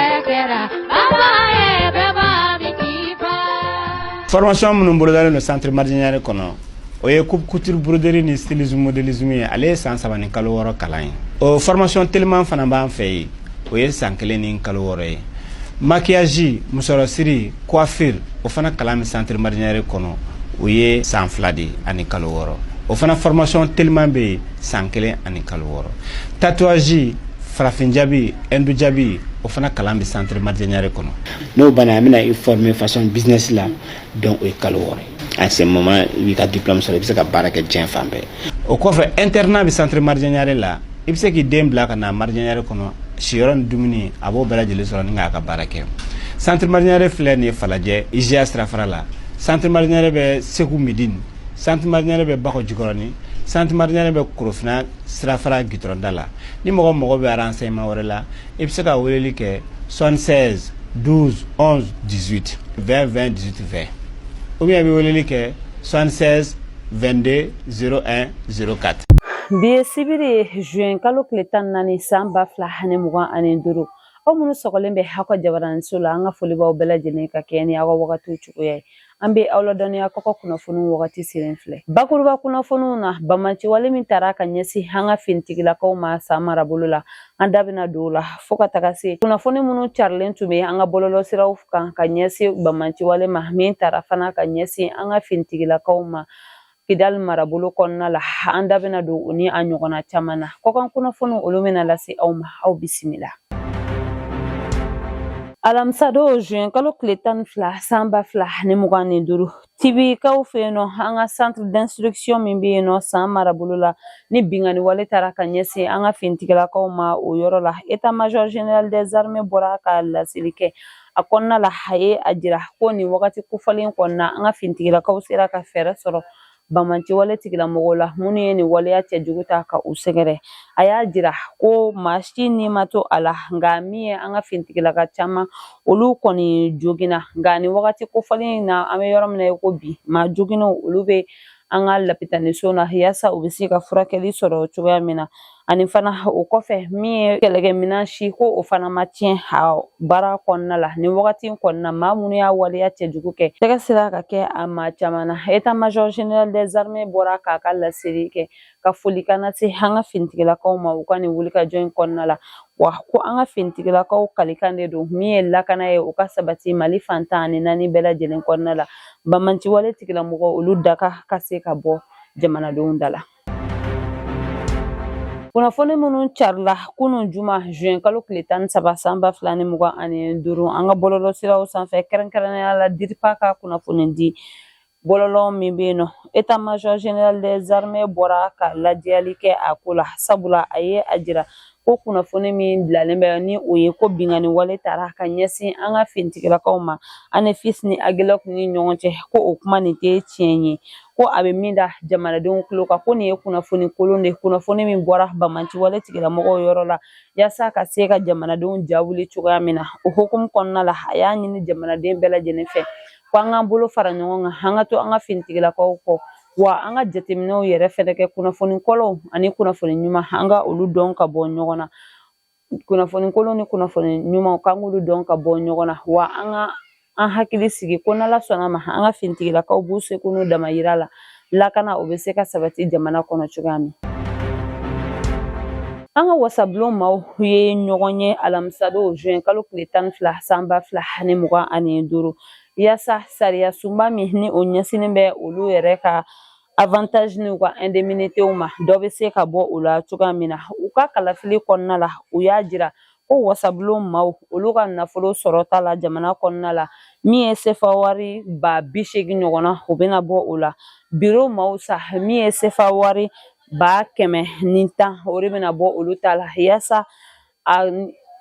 Kɛra baba ye bɛɛ b'a min k'i fa. Formation minnu bolodalen don centre Madidié Niaré kɔnɔ, o ye coupe couture, broderie ni stylisme, modélisme ye. Ale ye san 3 ni kalo 6 kalan ye. O formation teliman fana b'an fɛ yen, o ye san 1 ni kalo 6 ye. Maquillage, musɔrɔsiri, coiffure, o fana kalan bɛ centre Madidié Niaré kɔnɔ, o ye san 2 de ani kalo 6. O fana formation teliman bɛ yen, san 1 ani kalo 6. Tatouage, farafin jabi, hindu jabi, o fana kalan bɛ centre Madidié Niaré kɔnɔ. N'o banna, an bɛna i former façon business la. Donc o ye kalo 6 ye. En ce moment, i b'i ka diplôme sɔrɔ, i bɛ se ka baara kɛ diɲɛ fan bɛɛ. O kɔfɛ, internat bɛ centre Madidié Niaré la. I bɛ se k'i den bila ka na Madidié Niaré kɔnɔ, siyɔrɔ ni dumuni, a b'o bɛɛ lajɛlen sɔrɔ ni k'a ka baara kɛ. Centre Madidié Niaré filɛ nin ye Falajɛ, IGA sirafara la. Centre Madidié Niaré bɛ Segu Midine, centre Madidié Niaré bɛ Bakɔ Jikɔrɔni, centre Madidié Niaré bɛ Korofina sirafara gitɔrɔnda la. Ni mɔgɔ mago bɛ renseignement wɛrɛ la, i bɛ se ka weleli kɛ 76 12 11 18 20 20 18 20, ou bien i bɛ weleli kɛ 76 22 01 04. Bi ye sibiri ye, juin kalo tile 14, san 2025. Aw minnu sɔgɔlen bɛ aw ka jabaraninso la, an ka foli b'aw bɛɛ lajɛlen ka kɛ ni aw ka wagatiw cogoya ye. An bɛ aw ladɔnniya kɔkɔ kunnafoniw wagati selen filɛ. Bakuruba kunnafoniw na, bamaciwale min tara ka ɲɛsin an ka finitigilakaw ma San marabolo la, an da bɛna don o la, fo ka taga se kunnafoni minnu carilen tun bɛ an ka bɔlɔlɔsiraw kan ka ɲɛsin bamaciwale ma min tara fana ka ɲɛsin an ka finitigilakaw ma Kidali marabolo kɔnɔna la, an da bɛna don o ni a ɲɔgɔnna caman na. Kɔkan kunnafoniw, olu bɛna lase aw ma. Aw bisimila. Alamisadon, juin kalo tile 12, san 2025, Tibikaw fɛ yen nɔ, an ka centre d'instruction min bɛ yen nɔ San marabolo la, ni binkanni wale taara ka ɲɛsin an ka finitigilakaw ma o yɔrɔ la, état major général des armées bɔra ka laseli kɛ. A kɔnɔna la, a ye a jira ko nin wagati kofɔlen kɔnɔna, an ka finitigilakaw sera ka fɛɛrɛ sɔrɔ bamaciwale tigilamɔgɔw la minnu ye nin waleya cɛjugu ta ka u sɛgɛrɛ. A y'a jira ko maa si ni ma to a la, nka min ye an ka finitigilaka caman, olu kɔni joginna. Nka nin wagati kofɔlen in na, an bɛ yɔrɔ min na i ko bi, maa joginnaw, olu bɛ an ka lapitaniso na yaasa u bɛ se ka furakɛli sɔrɔ cogoya min na. Ani fana, o kɔfɛ, min ye kɛlɛkɛminɛn si ko o fana ma tiɲɛ a baara kɔnɔna la. Nin wagati in kɔnɔna, maa minnu y'a waleya cɛjugu kɛ, tɛgɛ sera ka kɛ a maa caman na. État major général des armées bɔra k'a ka laseli kɛ ka folikan lase an ka finitigilakaw ma u ka nin wulikajɔ in kɔnɔna la, wa ko an ka finitigilakaw kalikan de don min ye lakana ye, u ka sabati Mali fan 14 bɛɛ lajɛlen kɔnɔna la, bamaciwale tigilamɔgɔ, olu daka ka se ka bɔ jamanadenw da la. Kunnafoni minnu carila kunun juma, juin kalo tile 13, san 2025, an ka bɔlɔlɔsiraw sanfɛ, kɛrɛnkɛrɛnnenya la DIRPA ka kunnafoni di bɔlɔlɔ min bɛ yen nɔ, état major général des armées bɔra ka lajɛyali kɛ a ko la, sabula a ye a jira ko kunnafoni min bilalen bɛ, ni o ye ko binkanni wale tara ka ɲɛsin an ka finitigilakaw ma Anefis ni Aguelhok ni ɲɔgɔn cɛ, ko o kuma nin tɛ tiɲɛ ye, ko a bɛ min da jamanadenw tulo kan, ko nin ye kunnafoni kolon de ye, kunnafoni min bɔra bamaciwale tigilamɔgɔw yɔrɔ la yaasa ka se ka jamanadenw ja wuli cogoya min na. O hukumu kɔnɔna la, a y'a ɲini jamanaden bɛɛ lajɛlen fɛ ko an k'an bolo fara ɲɔgɔn kan, an ka to an ka finitigilakaw kɔ, wa an ka jateminɛw yɛrɛ fɛnɛ kɛ, kunnafoni kɔlɔnw ani kunnafoni ɲuman, an ka olu dɔn ka bɔ ɲɔgɔn na, kunnafoni kolon ni kunnafoni ɲumanw, k'an k'olu dɔn ka bɔ ɲɔgɔn na, wa an ka an hakili sigi ko n'Ala sɔnna ma, an ka finitigilakaw b'u seko n'u damayira la, lakana o bɛ se ka sabati jamana kɔnɔ cogoya min. An ka wasabulon maaw ye ɲɔgɔn ye alamisadon, juin kalo tile 12, san 2025, yaasa sariya sunba min ni o ɲɛsinnen bɛ olu yɛrɛ ka avantage n'u ka indemnitéw ma, dɔ bɛ se ka bɔ o la cogoya min na. U ka kalafili kɔnɔna la, u y'a jira ko wasabulon maaw, olu ka nafolo sɔrɔta la jamana kɔnɔna la, min ye sefa wari 80 000 ɲɔgɔnna, o bɛna bɔ o la. Biro maaw sa, min ye sefa wari 110 000, o de bɛna bɔ olu ta la,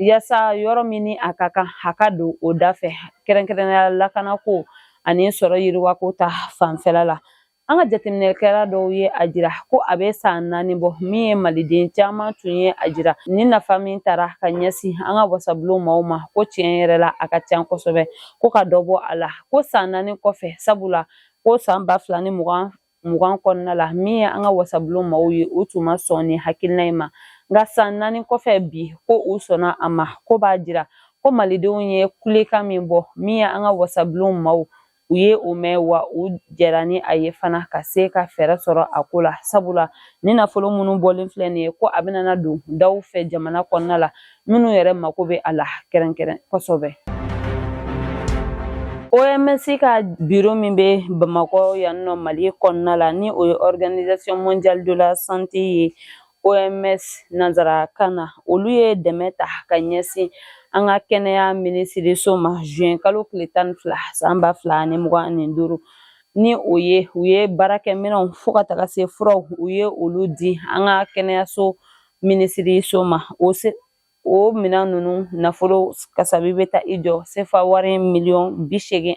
yaasa yɔrɔ min ni a ka kan a ka don o da fɛ, kɛrɛnkɛrɛnnenya lakanako ani sɔrɔ yiriwako ta fanfɛla la. An ka jateminɛkɛla dɔw ye a jira ko a bɛ san 4 bɔ, min ye maliden caman tun ye a jira ni nafa min tara ka ɲɛsin an ka wasabulon maaw ma, ko tiɲɛ yɛrɛ la, a ka ca kosɛbɛ, ko ka dɔ bɔ a la, ko san 4 kɔfɛ, sabula ko san 2020 kɔnɔna la, min ye an ka wasabulon maaw ye, u tun ma sɔn ni hakilina in ma, nka san 4 kɔfɛ bi, ko u sɔnna a ma, ko b'a jira Ko malidenw ye kulekan min bɔ, min ye an ka wasabulon maaw, u ye o mɛn, wa u jɛra ni a ye fana ka se ka fɛɛrɛ sɔrɔ a ko la, sabula ni nafolo minnu bɔlen filɛ nin ye, ko a bɛna na don daw fɛ jamana kɔnɔna la minnu yɛrɛ mako bɛ a la kɛrɛnkɛrɛn kosɛbɛ. OMS ka biro min bɛ Bamakɔ yan nɔ Mali kɔnɔna la, ni o ye Organisation mondiale de la santé ye, OMS nanzarakan na, olu ye dɛmɛ ta ka ɲɛsin an ka kɛnɛya minisiriso ma juin kalo tile 12 san 2025. Ni o ye, u ye baarakɛminɛnw fo ka taga se furaw, u ye olu di an ka kɛnɛyaso minisiriso ma. O minɛn ninnu nafolo kasabi bɛ taa i jɔ sefa wari miliyɔn 82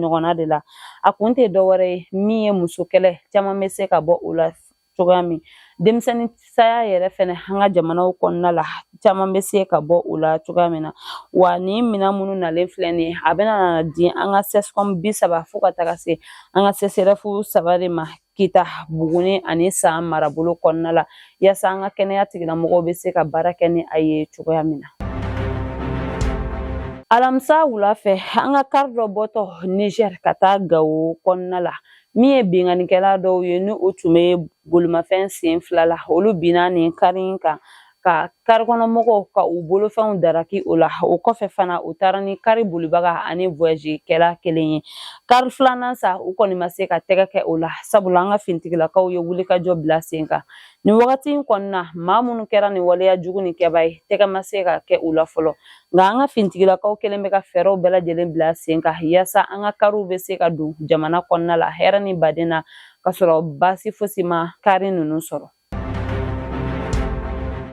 ɲɔgɔnna de la. A kun tɛ dɔwɛrɛ ye, min ye muso kɛlɛ caman bɛ se ka bɔ o la cogoya min, denmisɛnnin saya yɛrɛ fɛnɛ an ka jamanaw kɔnɔna la caman bɛ se ka bɔ o la cogoya min na. Wa nin minɛn minnu nalen filɛ nin ye, a bɛna di an ka CSCOM 30 fo ka taga se an ka CSRéf 3 de ma Kita, Buguni ani San marabolo kɔnɔna la, yaasa an ka kɛnɛya tigilamɔgɔw bɛ se ka baara kɛ ni a ye cogoya min na. Alamisa wula fɛ, an ka kari dɔ bɔtɔ Niger ka taa Gawo kɔnɔna la, min ye binkannikɛla dɔw ye, ni o tun bɛ bolimafɛn sen fila la, olu binna nin kari in kan ka karikɔnɔmɔgɔw ka u bolofɛnw daraki o la. O kɔfɛ fana, u taara ni kari bolibaga ani voyagekɛla kelen ye. Kari filanan sa, u kɔni ma se ka tɛgɛ kɛ o la, sabula an ka fintigilakaw ye wulikajɔ bila sen kan. Nin wagati in kɔnɔna, maa minnu kɛra nin waleya jugu nin kɛba ye, tɛgɛ ma se ka kɛ u la fɔlɔ. Nka an ka fintigilakaw kɛlen bɛ ka fɛɛrɛw bɛɛ lajɛlen bila sen kan yaasa an ka kariw bɛ se ka don jamana kɔnɔna la hɛrɛ ni baden na, ka sɔrɔ baasi fosi ma kari ninnu sɔrɔ.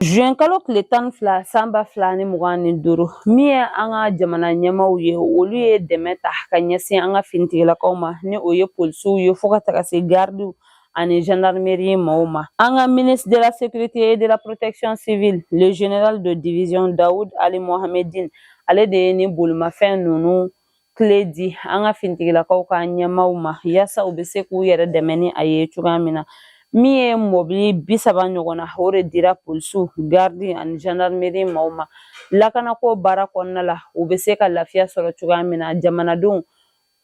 Juin kalo tile 12 san 2025, min ye an ka jamana ɲɛmaaw ye, olu ye dɛmɛ ta ka ɲɛsin an ka finitigilakaw ma, ni o ye polisiw ye fo ka taga se gardiw ani gendarmerie maaw ma. An ka ministre de la Sécurité et de la Protection civile, le général de division Daoud Ali Mohamedine, ale de ye ni bolimafɛn ninnu clé di an ka finitigilakaw ka ɲɛmaaw ma, yaasa u bɛ se k'u yɛrɛ dɛmɛ ni a ye cogoya min na. Min ye mɔbili 30 ɲɔgɔn na, o de dira polisiw, gardi ani gendarmerie maaw ma lakanako baara kɔnɔna la, u bɛ se ka lafiya sɔrɔ cogoya min na, jamanadenw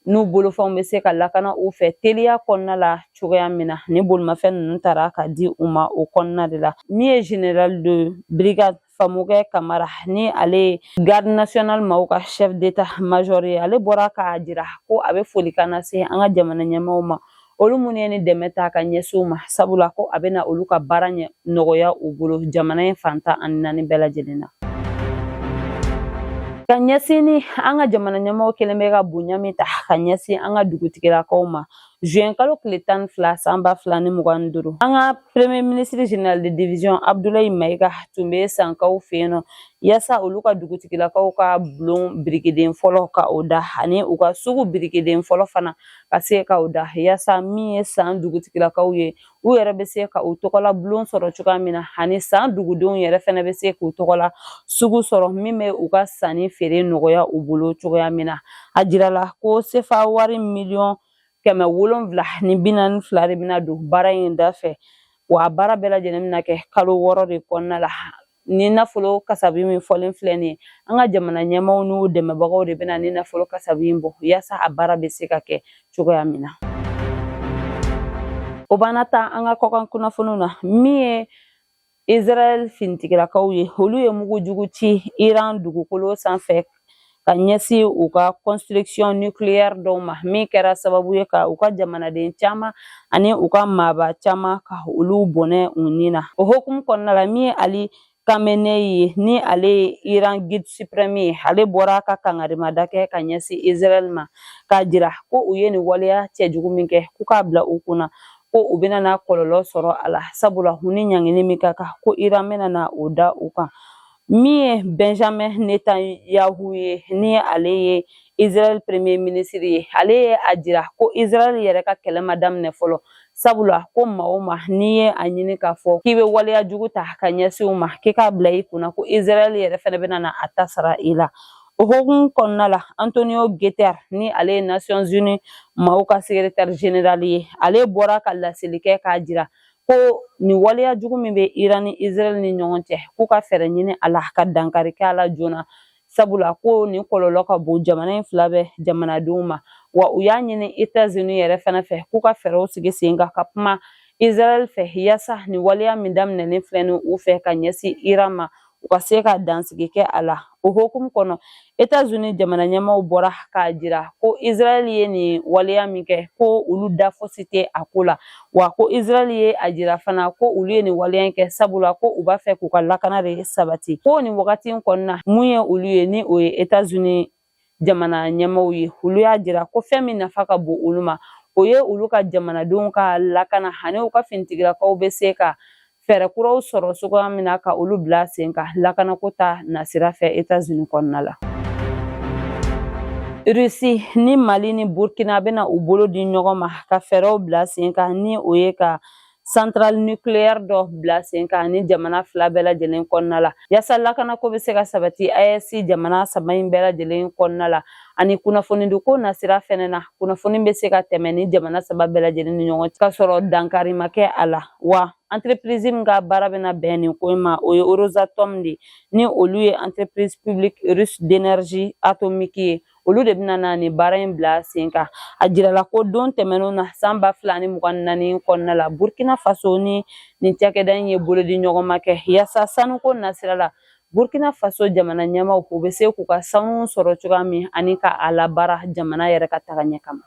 n'u bolofɛnw bɛ se ka lakana u fɛ teliya kɔnɔna la cogoya min na. Ni bolimafɛn ninnu taara ka di u ma o kɔnɔna de la. Min ye général de brigade Famukɛ Kamara, ni ale ye garde nationale maaw ka chef d'état major ye, ale bɔra k'a jira ko a bɛ folikan lase an ka jamana ɲɛmaaw ma, olu minnu ye ni dɛmɛ ta ka ɲɛsin u ma, sabula ko a bɛna olu ka baara ɲɛ nɔgɔya u bolo jamana in fan 14 bɛɛ lajɛlen na. Ka ɲɛsin ni an ka jamana ɲɛmaaw kɛlen bɛ ka bonya min ta ka ɲɛsin an ka dugutigilakaw ma, juin kalo tile 12 san 2025, an ka premier ministre général de division Abdoulaye Maïga tun bɛ Sankaw fɛ yen nɔ, yaasa olu ka dugutigilakaw ka bulon birikiden fɔlɔ ka o da, ani u ka sugu birikiden fɔlɔ fana ka se ka o da, yaasa min ye San dugutigilakaw ye, u yɛrɛ bɛ se ka u tɔgɔla bulon sɔrɔ cogoya min na, ani San dugudenw yɛrɛ fɛnɛ bɛ se k'u tɔgɔla sugu sɔrɔ min bɛ u ka sanni feere nɔgɔya u bolo cogoya min na. A jirala ko sefa wari miliyɔn 742 de bɛna don baara in da fɛ, wa a baara bɛɛ lajɛlen bɛna kɛ kalo 6 de kɔnɔna la. Ni nafolo kasabi min fɔlen filɛ nin ye, an ka jamana ɲɛmaaw n'u dɛmɛbagaw de bɛna ni nafolo kasabi in bɔ, yaasa a baara bɛ se ka kɛ cogoya min na. O b'an ta an ka kɔkan kunnafoniw na. Min ye Israël finitigilakaw ye, olu ye mugu jugu ci Iran dugukolo sanfɛ ka ɲɛsin u ka construction nucléaire dɔw ma, min kɛra sababu ye ka u ka jamanaden caman ani u ka maaba caman ka olu bɔnɛ u ni na. O hukumu kɔnɔna la, min ye Ali Khamenei ye, ni ale ye Iran guide suprême ye, ale bɔra ka kangarimada kɛ ka ɲɛsin Israël ma, k'a jira ko u ye nin waleya cɛjugu min kɛ, k'u k'a bila u kunna ko u bɛna na kɔlɔlɔ sɔrɔ a la, sabula u ni ɲangili min ka kan, ko Iran bɛna na o da u kan. Min ye Benjamin Netanyahu ye, ni ale ye Israël premier ministre ye, ale ye a jira ko Israël yɛrɛ ka kɛlɛ ma daminɛ fɔlɔ, sabula ko maa o maa n'i ye a ɲini k'a fɔ k'i bɛ waleya jugu ta ka ɲɛsin u ma, k'i k'a bila i kunna ko Israël yɛrɛ fɛnɛ bɛna na a ta sara i la. O hukumu kɔnɔna la, Antonio Guterres, ni ale ye Nations Unies maaw ka secrétaire général ye, ale bɔra ka laseli kɛ k'a jira ko nin waleya jugu min bɛ Iran ni Israël ni ɲɔgɔn cɛ, k'u ka fɛɛrɛ ɲini a la ka dankari kɛ a la joona. Sabula ko nin kɔlɔlɔ ka bon jamana in fila bɛɛ jamanadenw ma. Wa u y'a ɲini Etats-Unis yɛrɛ fana fɛ k'u ka fɛɛrɛw sigi sen kan ka kuma Israɛl fɛ, yaasa nin waleya min daminɛlen filɛ ni u fɛ ka ɲɛsin Iran ma, u ka se ka dansigi kɛ a la. O hukumu kɔnɔ, Etats-Unis jamana ɲɛmaaw bɔra k'a jira ko Israɛl ye nin waleya min kɛ, ko olu da fosi tɛ a ko la. Wa ko Israɛl ye a jira fana ko olu ye nin waleya in kɛ sabula ko u b'a fɛ k'u ka lakana de sabati. Ko nin wagati in kɔnɔna, mun ye olu ye, ni o ye Etats-Unis jamana ɲɛmaaw ye, olu y'a jira ko fɛn min nafa ka bon olu ma, o ye olu ka jamanadenw ka lakana ani u ka finitigilakaw bɛ se ka fɛɛrɛ kuraw sɔrɔ cogoya min na ka olu bila sen kan lakanako ta nasira fɛ Etats-Unis kɔnɔna la. Russie ni Mali ni Burkina bɛna u bolo di ɲɔgɔn ma ka fɛɛrɛw bila sen kan, ni o ye ka centrale nucléaire dɔ bila sen kan ni jamana fila bɛɛ lajɛlen kɔnɔna la, yaasa lakanako bɛ se ka sabati AES jamana saba in bɛɛ lajɛlen kɔnɔna la, ani kunnafonidiko nasira fɛnɛ na, kunnafoni bɛ se ka tɛmɛ ni jamana saba bɛɛ lajɛlen ni ɲɔgɔn cɛ ka sɔrɔ dankari ma kɛ a la. Wa entreprise min ka baara bɛna bɛn nin ko in ma, o ye Rosatom de, ni olu ye entreprise publique russe d'énergie atomique ye. Olu de bɛna na nin baara in bila sen kan. A jirala ko don tɛmɛnenw na, san 2024 kɔnɔna la, Burkina Faso ni nin cakɛda in ye bolodi ɲɔgɔnma kɛ yaasa sanuko nasira la, Burkina Faso jamana ɲɛmaaw u bɛ se k'u ka sanu sɔrɔ cogoya min ani ka a labaara jamana yɛrɛ ka taga ɲɛ kama.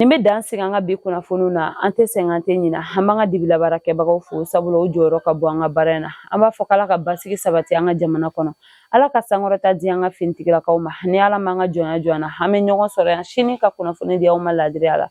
Nin bɛ dan sigi an ka bi kunnafoniw na. An tɛ sɛgɛn, an tɛ ɲina. An b'an ka dibilabaarakɛbagaw fo, sabula u jɔyɔrɔ ka bon an ka baara in na. An b'a fɔ k'Ala ka basigi sabati an ka jamana kɔnɔ, Ala ka sankɔrɔta di an ka finitigilakaw ma. Ni Ala m'an ka jɔnya jɔ an na, an bɛ ɲɔgɔn sɔrɔ yan sini ka kunnafoni di aw ma laadiriya la.